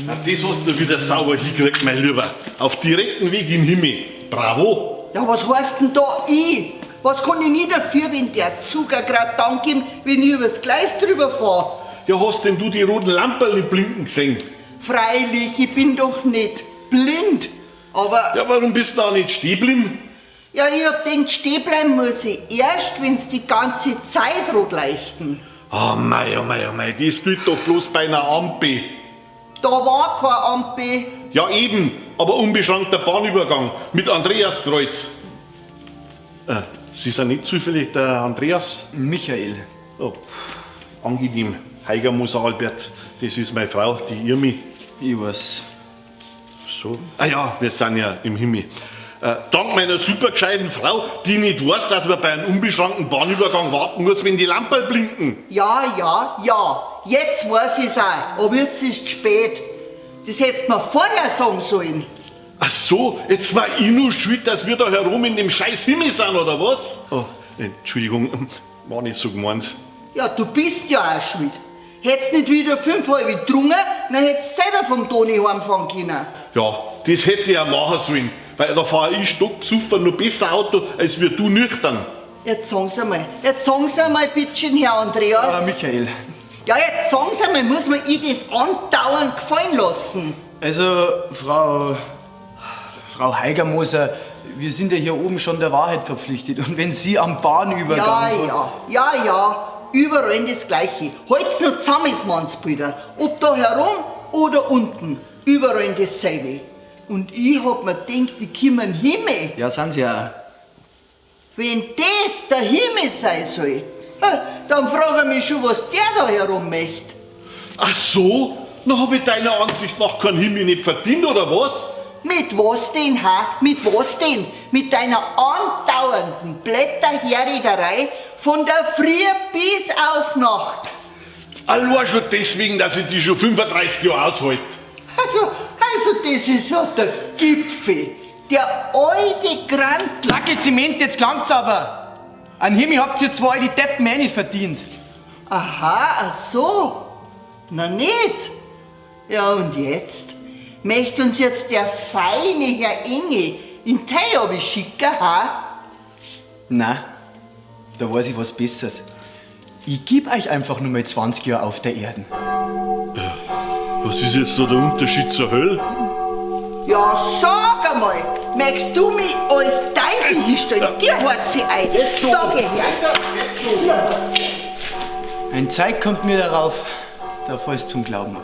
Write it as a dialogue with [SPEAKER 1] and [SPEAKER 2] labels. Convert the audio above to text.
[SPEAKER 1] Na, das hast du wieder sauber hingekriegt, mein Lieber. Auf direkten Weg in den Himmel. Bravo!
[SPEAKER 2] Ja, was heißt denn da ich? Was kann ich nie dafür, wenn der Zucker grad dann kommt, wenn ich übers Gleis drüber fahr?
[SPEAKER 1] Ja, hast denn du die roten Lamperl nicht blinken gesehen?
[SPEAKER 2] Freilich, ich bin doch nicht blind. Aber
[SPEAKER 1] Ja, warum bist du da nicht stehen geblieben?
[SPEAKER 2] ja, ich hab gedacht, stehen bleiben muss ich erst, wenn's die ganze Zeit rot leuchten.
[SPEAKER 1] Oh mei, oh mei, oh mei, das gilt doch bloß bei einer Ampel.
[SPEAKER 2] Da war kein Ampel.
[SPEAKER 1] Ja eben, aber unbeschränkter Bahnübergang mit Andreaskreuz. Sie sind nicht zufällig der Andreas?
[SPEAKER 3] Michael.
[SPEAKER 1] Oh, angenehm. Heigermoser Albert, das ist meine Frau, die Irmi.
[SPEAKER 3] Ich weiß.
[SPEAKER 1] So. Ah ja, wir sind ja im Himmel. Dank meiner super gescheiten Frau, die nicht weiß, dass man bei einem unbeschränkten Bahnübergang warten muss, wenn die Lampen blinken.
[SPEAKER 2] Ja, ja, ja. Jetzt weiß ich's auch. Aber jetzt ist spät. Das hättest mir vorher sagen sollen.
[SPEAKER 1] Ach so, jetzt war ich nur schuld, dass wir da herum in dem scheiß Himmel sind, oder was? Oh, Entschuldigung, war nicht so gemeint.
[SPEAKER 2] Ja, du bist ja auch schuld. Hättest nicht wieder 4:35 getrunken, dann hättest selber vom Toni heimfahren können.
[SPEAKER 1] Ja, das hätte ich ja machen sollen, weil da fahre ich stockbesoffen noch besser Auto, als wir du nüchtern.
[SPEAKER 2] Jetzt sagen Sie mal, jetzt sagen Sie mal bitteschön, Herr Andreas.
[SPEAKER 3] Ah, Michael.
[SPEAKER 2] Ja, jetzt sagen Sie mal, muss man ihr das andauernd gefallen lassen?
[SPEAKER 3] Also, Frau Heigermoser, wir sind ja hier oben schon der Wahrheit verpflichtet. Und wenn Sie am Bahnübergang...
[SPEAKER 2] Ja, ja, ja, ja, überall das Gleiche. Halt's nur zusammen, ist Mannsbilder. Ob da herum oder unten, überall dasselbe. Und ich hab mir gedacht, die kommen Himmel.
[SPEAKER 3] Ja, sind Sie ja auch.
[SPEAKER 2] Wenn das der Himmel sein soll, dann frage ich mich schon, was der da herum möchte.
[SPEAKER 1] Ach so? Na, hab ich deiner Ansicht nach keinen Himmel nicht verdient, oder was?
[SPEAKER 2] Mit was denn, ha? Mit was denn? Mit deiner andauernden Blätterherrederei von der Früh bis auf Nacht.
[SPEAKER 1] Allein schon deswegen, dass ich die schon 35 Jahre aushalte.
[SPEAKER 2] Also das ist ja der Gipfel. Der alte Grant.
[SPEAKER 3] Zackel Zement, jetzt klang's aber. An Himmel habt ihr zwei die Deppen eh nicht verdient.
[SPEAKER 2] Aha, ach so. Na nicht. Ja und jetzt? Möchte uns jetzt der feine Herr Engel in Teil schicken, ha?
[SPEAKER 3] Na, da weiß ich was Besseres. Ich geb euch einfach nur mal 20 Jahre auf der Erden.
[SPEAKER 1] Was ist jetzt da der Unterschied zur Hölle?
[SPEAKER 2] Ja, sag einmal, möchtest du mich als Teufel hinstellen? Dir hört sie ein. Da geh her. Dir hört sie ein.
[SPEAKER 3] Ein Zeig kommt mir darauf, da fällst zum Glauben ab.